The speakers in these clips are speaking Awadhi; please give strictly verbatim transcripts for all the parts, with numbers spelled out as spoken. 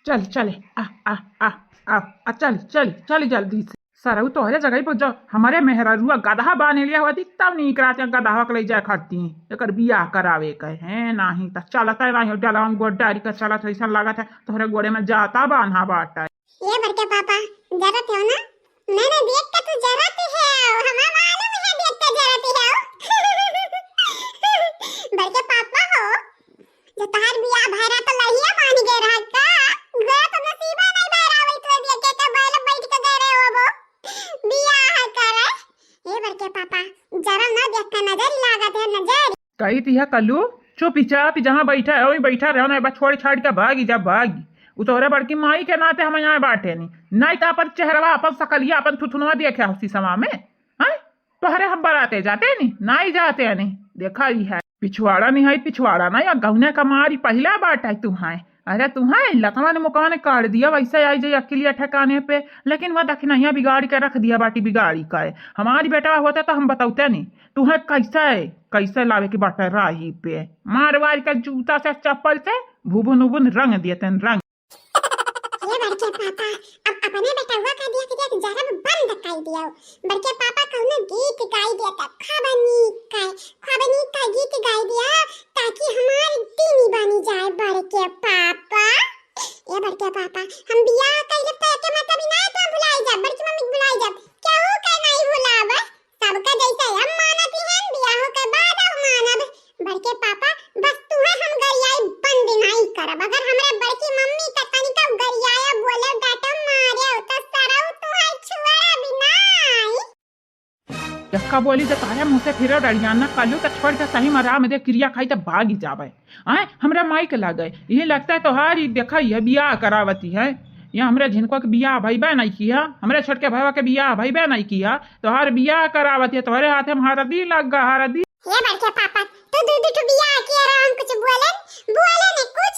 चल, चले, आ, आ, आ, आ, आ, चल, चल, चल जल्दी से। सरऊ तोहरे जगह पर जो हमरे मेहररुआ गदहा बान्हे लिया हुआ थी, तब नीक रहत है गदहा के ले जाए खड़ती। एकर बियाह करावे के है, नाही त चलत है, नाही डलवा में गोड़ डारी के चलत है, ऐसा लागत है तोहरे गोड़े में जाता बान्हा बाटा। ये बड़के पापा, जरत हो ना? नहीं, नहीं, देख के तू जरत हो, हमें मालूम है देख के जरत हो। बड़के पापा हो, जो तोहार बियाह भय रहा तो लहिया बान्ह गए रहा का? गए तो नसीबा नहीं भय रहा, वही तो देखे के बैल बैठ के गए रहे हो वो बियाह करे। ए बड़के पापा, जरा ना देख के नजर लागत है, नजर। कही थी है कल्लू, चुपचाप जहाँ बैठा है वही बैठा रहो, ना बा छोड़ छाड़ के भागी जा भागी। उ तोहरे बड़की माई के नाते हम यहाँ बाटे नहीं, नहीं तो अपन चेहरवा, अपन सकलिया, अपन थुथुनवा देखे हो शीशवा में। हैं? तोहरे हम बराते जाते नहीं, नहीं जाते नहीं। देखा ही है, पिछवाड़ा नहीं है, पिछवाड़ा नहीं, या गौने का मारी पहिला बात है तू है। अरे तू है, लकवा ने मुकवा ने काट दिया, वैसे आई जाए अकेलिया ठिकाने पे। लेकिन वह दखिनहिया बिगाड़ के रख दिया बाटी, बिगाड़ी का है। हमारी बेटा होता तो हम बतौते नहीं। तू है कैसे है, कैसे लावे की बात है राही पे। मार वार के जूता से, चप्पल से, भुबुन उबुन रंग दिए तेन रंग। ये बड़के पापा, अब अपने बेटवा का दिया कि देख जरब बंद कर दियो। बड़के पापा कौनो गीत गाई दिया त खूब नीक का, खूब नीक का गीत गाई दिया, ताकि हमार दिन बनी जाए बड़के पापा। ये बड़के पापा, हम बियाह कइले त एके मतलब ना तो भुलाई जा, बड़की मम्मी के भुलाई जा, केहू के नहीं भुलावे। सबका जैसे हम मानत ही हैं, बियाह के बाद हम मानब। बड़के पापा, बस तुहे हम गरियाई बंद नहीं करब। अगर हमरा बड़की मम्मी का तनिका गरियाया बोले, डांटे, मारे तो सरऊ तुहे छुआ भी नहीं। यक्का बोली तो तारे मुँह से फिर डरियाना कालू तो छोड़ के सही में राम दे किरिया खाई तो भागी जावे। आए, हमरा माई के लागे, ये लगता है तोहार ही देखा, ये बियाह करावती है। ये हमरे झिनको के बियाह भइबे नहीं किया, हमरे छोटके भइवा के बियाह भइबे नहीं किया, तोहार बियाह करावती है, तोहरे हाथे में हरदी लग गा, हरदी। ये बड़के पापा, तू दू दू ठो बियाह किया रहा, हम कुछ बोले, बोले नहीं कुछ।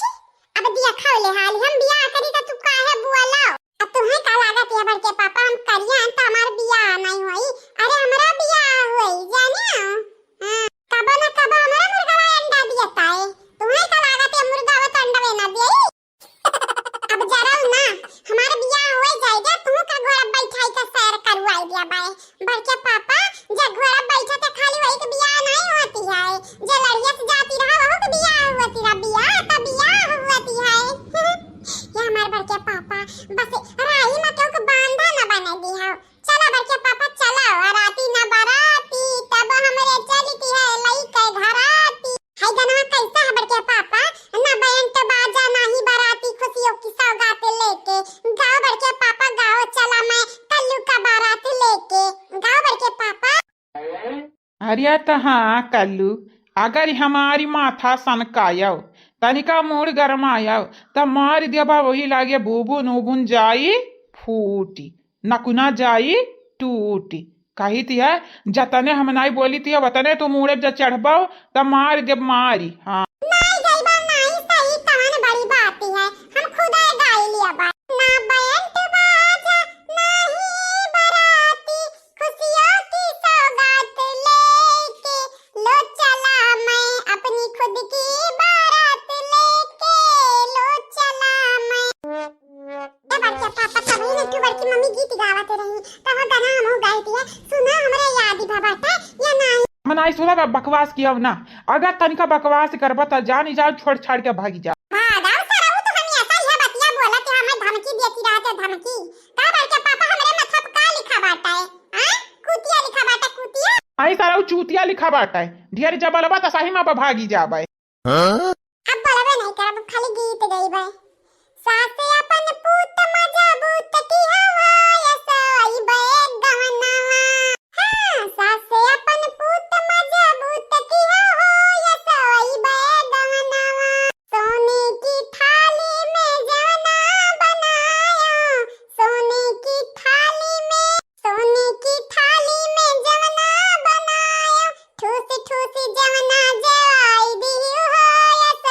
अब दिया खाओ ले हाल, हम बियाह करी तो तू काहे बोला? अब तुम्हें का लागत है बड़के पापा, हम करिया हैं तो हमार बियाह नहीं होई? अरे हमरा बियाह होई, जाने हो? हाँ, कबो ना कबो हमरा मुर्गवा अंडा दिया ताए। तुम्हें का लागत है मुर्गा वो तो अंडा ना दिए? अब जरल ना, हमार बियाह हो जाएगा, तू का घोड़ा बैठाई के सैर करवाई दिया बाए। बड़के पापा, जे घोड़ा बैठा थे खाली वही के बियाह नहीं होती है, जे लड़िया से जाती रहा वहू के बियाह होती रहा, बियाह तो बियाह होती है। ये हमार बड़के पापा, बस राही में केहू के बांधा ना बने दी हो। चला बड़के पापा चला, राती ना बराती, तब हमरे चलती है लइके घराती। हाय गनवा कैसा है बड़के पापा? ना बैंड बाजा, ना ही बराती, खुशियों की सौगात लेके। गाओ बड़के पापा, गाओ, चला मैं कल्लू का बारात लेके। गाओ बड़के पापा। अरे तो हाँ कल्लू, अगर हमारी माथा सनकायव, तनिका मूड़ गरमायव, त मार देबा वही लागे बूबुन उबुन जाई फूटी। नकुना जाई टूटी। कही थी है, जतने हम नाई बोली थी, वतने तू मूड़े जब चढ़बो, तब मार देब मारी। हाँ। नाई गईबा, नाई सही, कवन बड़ी बात है, हम खुदे गाई लिया बा। ना बैंड बाजा, ना ही बराती, खुशियों की सौगात लेके, लो चला मैं अपनी खुद की बारात लेके, लो चला मैं। ए बड़के पापा, तभी न तू बड़की मम्मी गीत गावत रही, तब वो गाना हमहू गाई दिया। सुना, हमरे याद ही भा बाटे या नाही? हम नाही सुनब, अब बकवास किया ना। अगर तनिका बकवास करबा त जानी जाओ, छोड़ छाड़ के भागी जाओ। भाग आओ सरऊ, तो हम ऐसा ही बतिया बोला कि हमें धमकी देती रहते, धमकी। का बड़के पापा हमरे माथा पे का लिखा बाटे? हाँ? कुतिया लिखा बाटे, कुतिया? आई सरऊ चूतिया लिखा बाटे। ढेर जबलबा त सही में भागी जाबे। हाँ? अब बोलबे नहीं करब, खाली गीत गईबे। सास अपन पूत मजबूत की हवा, यस अइबे गवनवा। हाँ, सास अपन पूत मजबूत की हवा, यस अइबे गवनवा। सोने की थाली में जवना बनाया, सोने की थाली में, सोने की थाली में जवना बनाया, ठूस ठूस जवना जवाई दियो हो, यस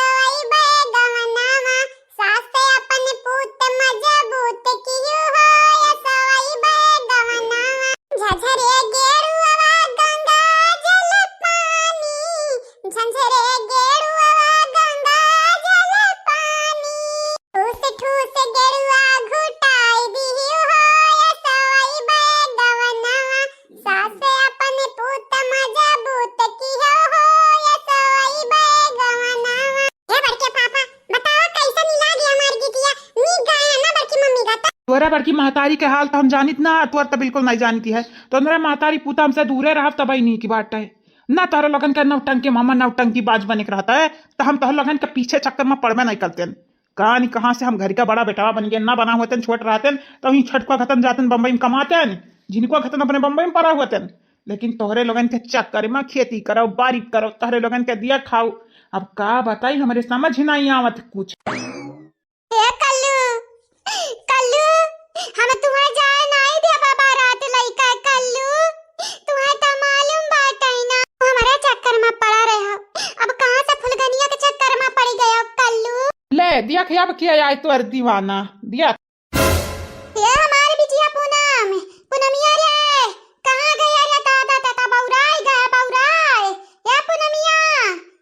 तोहरे बड़की महतारी के हाल तो हम जानित ना, तोर तो बिल्कुल नहीं जानित है। तो तोहरे महतारी पूता हमसे दूरे रहब तबही नीक बाटे। ना तोहरे लोगन के नौटंकी, मामा नौटंकी बाज बने के रहता है, तो हम तोहरे लोगन के पीछे चक्कर में पड़बे नहीं करतेन। का नहीं कहाँ से हम घर का बड़ा बेटवा बन गए, ना बना होतेन, छोट रहतेन, तो ही छटकुआ घतन जातेन बम्बई में कमातेन, झिनकुआ घतन अपने बम्बई में पड़ा होतेन। लेकिन तोहरे लोगन के चक्कर में खेती करो, बारी करो, तोहरे लोगन के दिया खाओ। अब का बताई, हमरे समझ ही नहीं आवत कुछ। ए कल्लू, कल्लू, हम तुहैं जाए नाई देबा बारात लइका। कल्लू, तुहैं त मालूम बाटै ना, तू हमरे चक्कर में पड़ा रहे हो। अब कहाँ से फुलगनिया के चक्कर में पड़ी गयो कल्लू? ले, दिया खियाब किया आए तोर दीवाना, दिया। ए हमार बिटिया पूनम, पूनमिया रे, कहाँ गया रे दादा, दादा, बौराई गया, बौराई। ए पूनमिया,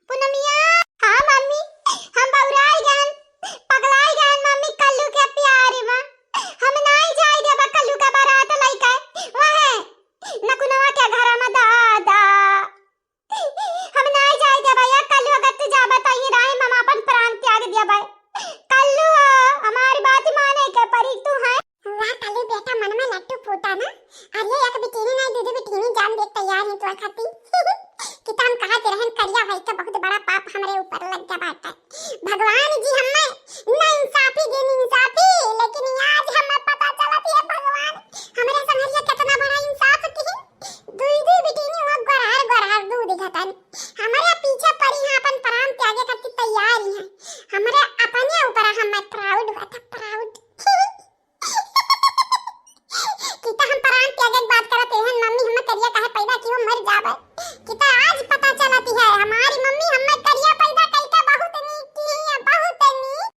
पूनमिया। हाँ मम्मी, हम बौराई गए, पगलाई गए मम्मी, कल्लू के प्यार में। हम नाई जाए देबा कल्लू का बारात लइके, वह नकुनवा के घर में दादा। हम नाई जाए देबा, या कल्लू, अगर तू जाबा तो ये राह में हम अपन प्राण त्याग देबा। कल्लू, हमारी बात माने के परी तू है। वाह कल्लू बेटा, मन में लड्डू फूटा ना। अरे एक बिटिनी नाई, दू दू बिटिनी जान देख तैयार हैं तोर खातिर। कि तो हम कहत रहन करिया भाई का बहुत बड़ा पाप हमरे ऊपर लग गया बाटे। भगवान जी हमें ना इंसाफी दिन इंसाफी, लेकिन आज हमें पता चलत है भगवान हमरे संगरिया कितना बड़ा इंसाफ किहिन। दुई दुई बिटिनी हुआ गोरहर गोरहर दूध घतन। हमरे पीछे पड़ी हैं, अपन प्राण त्यागे खातिर तैयार ही हैं। हमरे अपने ऊपर हमें proud हुआ था, proud। कि तो हम प्राण त्यागे के बात करत हैं, मम्मी हमें करिया काहे पैदा की हो, मर जाबे। कि तो आज पता चलत है, हमारी मम्मी हमें करिया पैदा कइके बहुत नीक की है, बहुत नीक।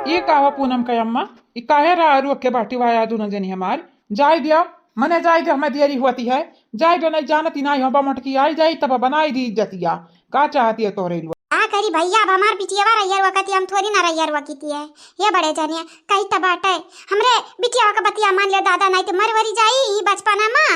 ये का हो पूनम के अम्मा, ई काहे रा-, रोक के बाटी वाया दुनो जनी हमार? जाए दिया, मने जाए दिया, हमें देरी होती है। जाए दिया, नहीं जानत ही नहीं हो, बा मोटकी आई जाई, तब बनाई दी इज्जतिया। का चाहती है तोहरे लुआ? का करी भैया, अब हमार बिटियावा रैयर वकती, हम थोड़ी ना रैयर वकती है। ये बड़े जनिया, कही त बाटे, हमरे बिटियावा का बतिया मान ले दादा, नहीं तो मर वरी जाई, ई बचपना मा,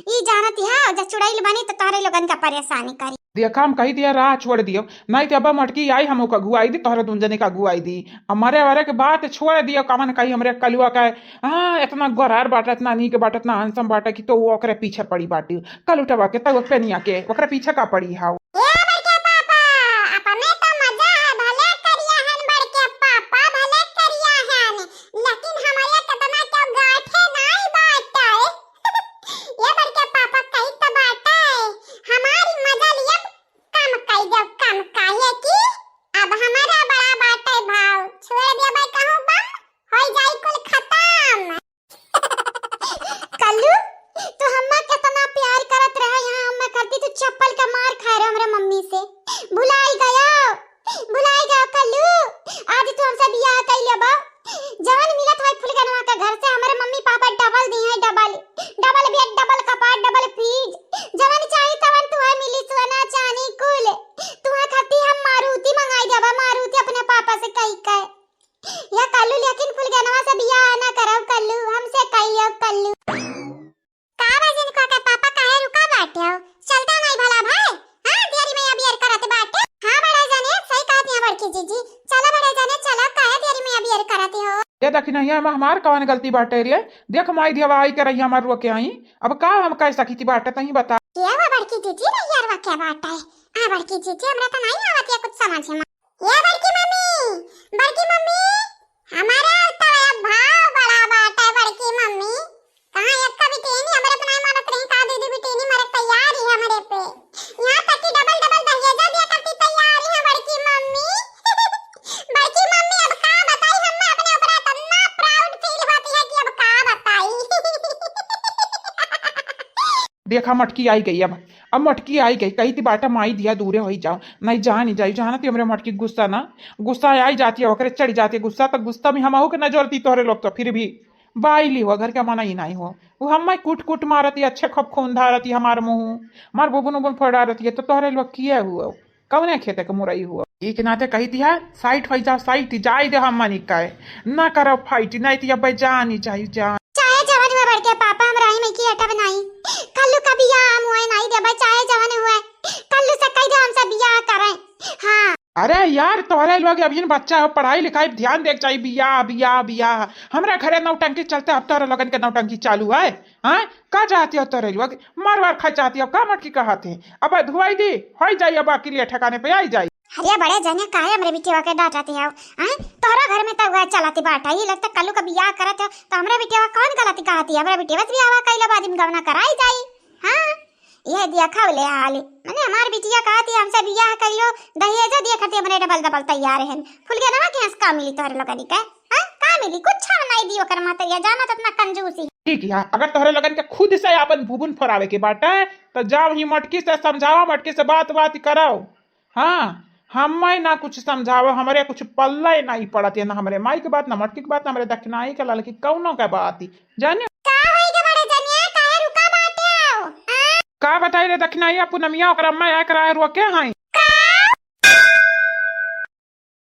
ई जानत ही हो, जब चुड़ैल बनी तो तोहरे लोगन का परेशानी करी। देखा, हम कही दिया, राह छोड़ दियो, नहीं तो अब मटकी आई, हम ओका अगुआई दी, तोहरा दुन जने का अगुआई दी। अब मरे वरे के बात छोड़ दियो, कवन कही हमरे कलुआ का, हाँ, इतना गोरार बाटा, इतना नीक बाटा, इतना handsome बाटा कि तो वो ओकरे पीछे पड़ी बाटी। कल उठवा के, तब ओकरे निया के, ओकरे पीछे का पड़ी हाउ। ए बड़के पापा, अपने तो मजा है, भले करिया हन बड़के पापा, भले करिया हन, लेकिन हमरे कितना क्यों गाठे नाई बाटे। ये बड़के पापा कही तो बाटे, हमारी मजा लिया कम कई दो, कम, काहे कि अब हमारा बड़ा बाटे भाव, छोड़ देबे कहूँ बम, होई जाई कुल खतम। कल्लू, तू हम्मा कितना प्यार करत रहे, यहाँ हम्मा करती तू चप्पल का मार खाए रहे हमरे मम्मी से, भुलाई गयो, भुलाई गयो कल्लू, आज तू हमसे बियाह कई लेबा, जवन मिलत होई फुलगनवा के घर से, हमरे मम्मी पापा double दी हैं, double, double bed, double कपाट, double fridge, जवन चाही तवन तुहे मिली, सोना चांदी कुल। तुहे खाती हम मारुति मंगाई देबा, मारुति अपने पापा से कही के। या कल्लू, लेकिन फुलगनवा से बियाह ना करब कल्लू, हमसे कहियो कल्लू। का बा जिनको के पापा काहे रुका बाटे हो? चलता नहीं भला भाई? हाँ, देरी में अबियर करत बाटे। हाँ बड़े जने, सही कहत हैं बड़की जीजी। चलो बड़े जने, चलो, काहे देरी में अबियर करत हो? ये देखी नहीं है, हमार कवन गलती बाटे रे? देख माई देवा आई के रही हमार रोके आई। अब का हम कह सकी थी बाटे, तही बता। ये वो बड़की जीजी रही यार, क्या बात है? हाँ बड़की जीजी, हमरा तो नहीं आवत है कुछ समझ में। ये बड़की मम्मी, बड़की मम्मी, हमारे तो अब भाव बड़ा बाटे बड़की मम्मी। कहाँ एक का बिटेनी हमरे पे नहीं मारत रही, का दीदी बिटेनी मारे तैयार ही हमरे पे। यहाँ तक कि double double दहेजा दिया करती तैयार ही है बड़की मम्मी। बड़की मम्मी अब का बताई, हम अपने ऊपर इतना proud feel होती है कि अब का बताई। देखा मटकी आई गई, अब अब मटकी आई गई, कही थी बाटा माई दिया दूरे होई जाओ, नहीं जानी जाई, जानती हमरे मटकी गुस्सा ना, गुस्सा आई जाती है, ओकरे चढ़ी जाती है गुस्सा, तो गुस्सा में हम आहू के नजर दी तोहरे लोग, तो फिर भी बाई ली हुआ घर के मना ही नहीं हो, वो हम्मा कूट कूट मारती, अच्छे खूब खून धारती हमार मुँह, हमार बुबुन उबुन फोड़ा रहती है, तो तोहरे लोग किए हुआ कौने खेते के मुरई हुआ। एक नाते कही थी है, side हो जाओ, side जाई दे हम मनी का, ना करो fight, नहीं तो अब जानी जाई जान। चाहे जवन में बढ़ के पापा, हम राही में की अटब नाई। कल्लू का बियाह हम हुए नाई देबे, चाहे जवन हुए। कल्लू से कह दे हमसे बियाह करे। हाँ। अरे यार, तोहरे लोग अभी बच्चा हो, पढ़ाई लिखाई ध्यान देक चाही। बियाह, बियाह, बियाह। हमरा घरे नौटंकी चलते, अब तोहरे लोगन के नौटंकी चालू है। हाँ, का चाहती हो तोहरे लोग? मार वार खाए चाहती हो का? मटकी कहत है, अब धुआई दी, होई जाई, अब अकेले ठिकाने पे आई जाई। अरे बड़े जने, काहे हमरे बिटिया के डांटत हो? हैं? तोहरा घर में तब वह चलत बाटा, ये लगता कल्लू का बियाह करत हो, तो हमरे बिटिया कौन गलती कहती है? हमरे बिटिया बस बियाह कइला बाद में गवना कराई जाई। हाँ, यह दिया खवले हाल, मने हमार बिटिया कहती हमसे बियाह कइलो, दहेजो दिए खातिर हमरे डबल डबल तैयार हैं। फुलगेनवा के हंस का मिली तोहरे लोगनी के? हाँ, का मिली? कुछ नहीं दी ओकर महतरिया, जाना तो इतना कंजूसी। ठीक है, अगर तोहरे लोगन के खुद से अपन भूबुन फोरावे के बाटे, तो जाओ ही मटकी से समझाओ, मटकी से बात बात करो। हाँ, हमें ना कुछ समझाओ, हमरे कुछ पल्ले नहीं पड़त है, ना हमरे माई के बात, ना मटकी के बात, ना हमरे दखिनाई के ललकी कौनो के बात ही। जाने का होई गे बड़े जनिया, काहे रुका बाटे हो? हाँ? का बताई रे दखिनाई, पूनमिया ओकर अम्मा आए कराए रोके हैं।